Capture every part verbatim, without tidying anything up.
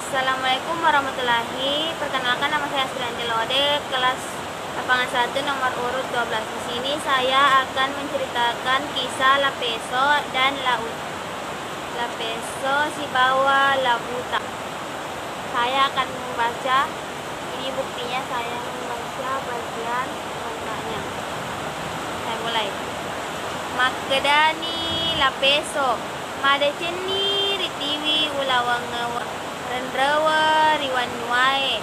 Assalamualaikum warahmatullahi. Perkenalkan, nama saya Astrianti Lode, kelas lapangan satu, nomor urut dua belas. Di sini saya akan menceritakan kisah Lapeso dan Laut-, Lapeso sibawa Lauta. Saya akan membaca. Ini buktinya saya membaca bagian lengkapnya. Saya mulai. Makkedani Lapeso, madecenni ritiwi ulaweng renrewe ri wanuae,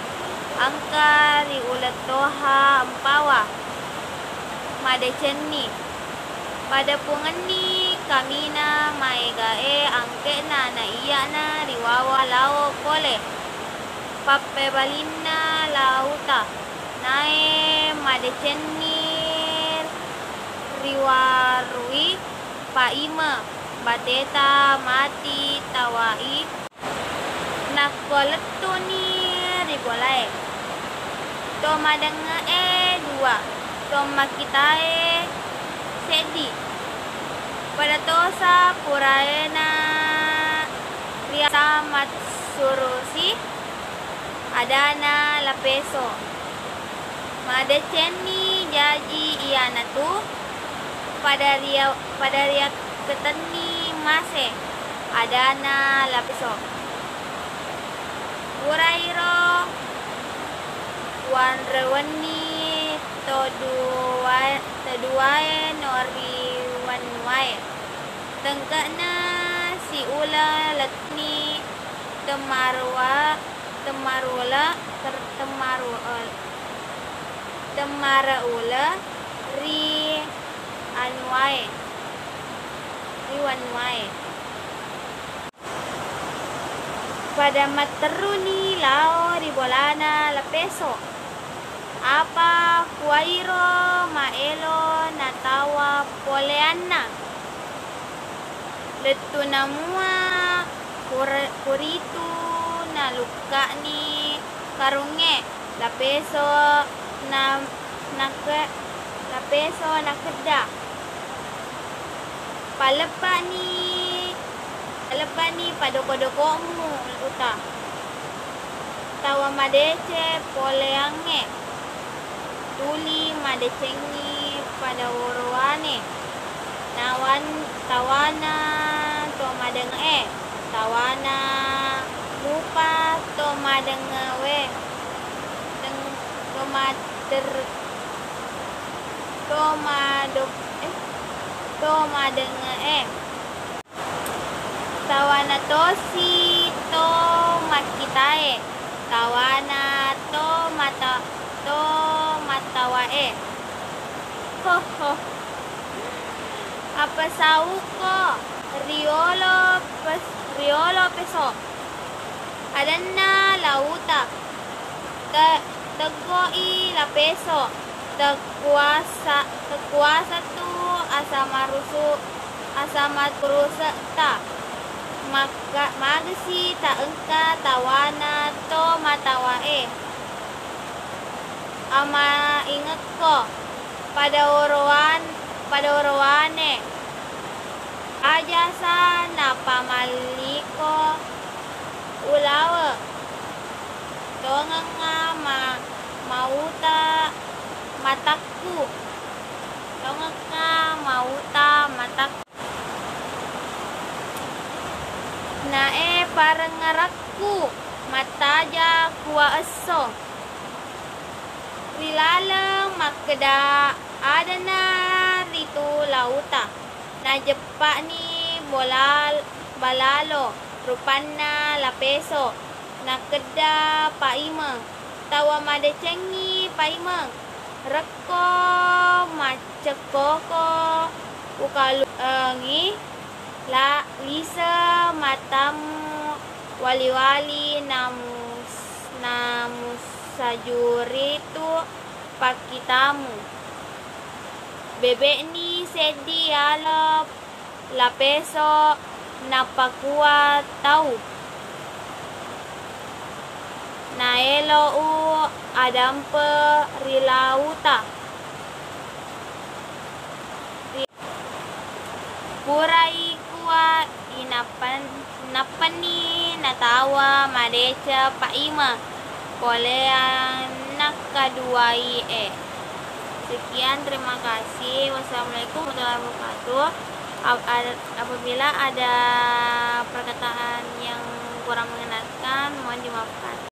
engka ri uleng toha empawa. Madecenni. Padepungenni kamina maegae angke'na na iya'na riwawa lao pole. Pappebalinna Lauta, nae madecenni riwarui paime bateta mati tawai. Nakko lettuni ri bolae, to madengnge'e dua, to makkitae seddi. Pada tosa puraena riasa matsurusi adana Lapeso. Madecenni jaji iyanatu pada ria-, pada riakketenni mase adana Lapeso. Purairo wanrewenni to dua-, to duae no ri wanuae. Tengke'na siuleng letni temmarua-, temmaruola-, ter-, temmaruol-, temmaraula ri anuae, ri wanuae. Pada matterruni lao ri bolana Lapeso. Apa kuwairo maelo natawa poleanna. Lettu namua pur-, puritu nalukka'ni karungnge. Lapeso na-, nake-, Lapeso nakedda, "Palebba'ni, palebba'ni padoko-doko'mu, Uta. Tawa madeceng poleangnge, tuli madecengngi pada worowane. Nawan-, tawana to madengnge'e, tawana mupa to madengngewe, deng-, to mader-, to mado-, eh, to madengnge'e. Tawana tosi to makkitae, tawana to mata-, to mattawae." Ho, ho. Apa sauko riolo pes-, riolo peso. Adanna Lauta, te-, teggo'i Lapeso, tekuasa, tekuasa tu asamarusu-, asamarusu'ta. Makka-, magesi taengka tawana to mattawae. Amaingekko, pada orowan-, pada orowane, ajasa napamalliko ulawe, tongengnga ma-, mauta matakku, tongengnga mauta matakku. Nae parengngerakku mattaja kuwa esso. Ri laleng makkeda adana ritu Lauta, najeppa'ni bolal-, balalo rupanna Lapeso, nakedda paimeng. Tawa madecengngi paimeng. Rekko maccekkoko ukaluengi la-, lise matamu wali-wali namus-, namusajuritu pakkitamu. Bebe'ni seddi yalo Lapeso napakua tau. Naelo u adampe ri Lauta. Ri-, purai kua inappan-, nappanni natawa madeceng paima poleang nakkaduai e. Sekian, terima kasih. Wassalamualaikum warahmatullahi wabarakatuh. Ap-, ad-, apabila ada perkataan yang kurang mengenakan, mohon dimaafkan.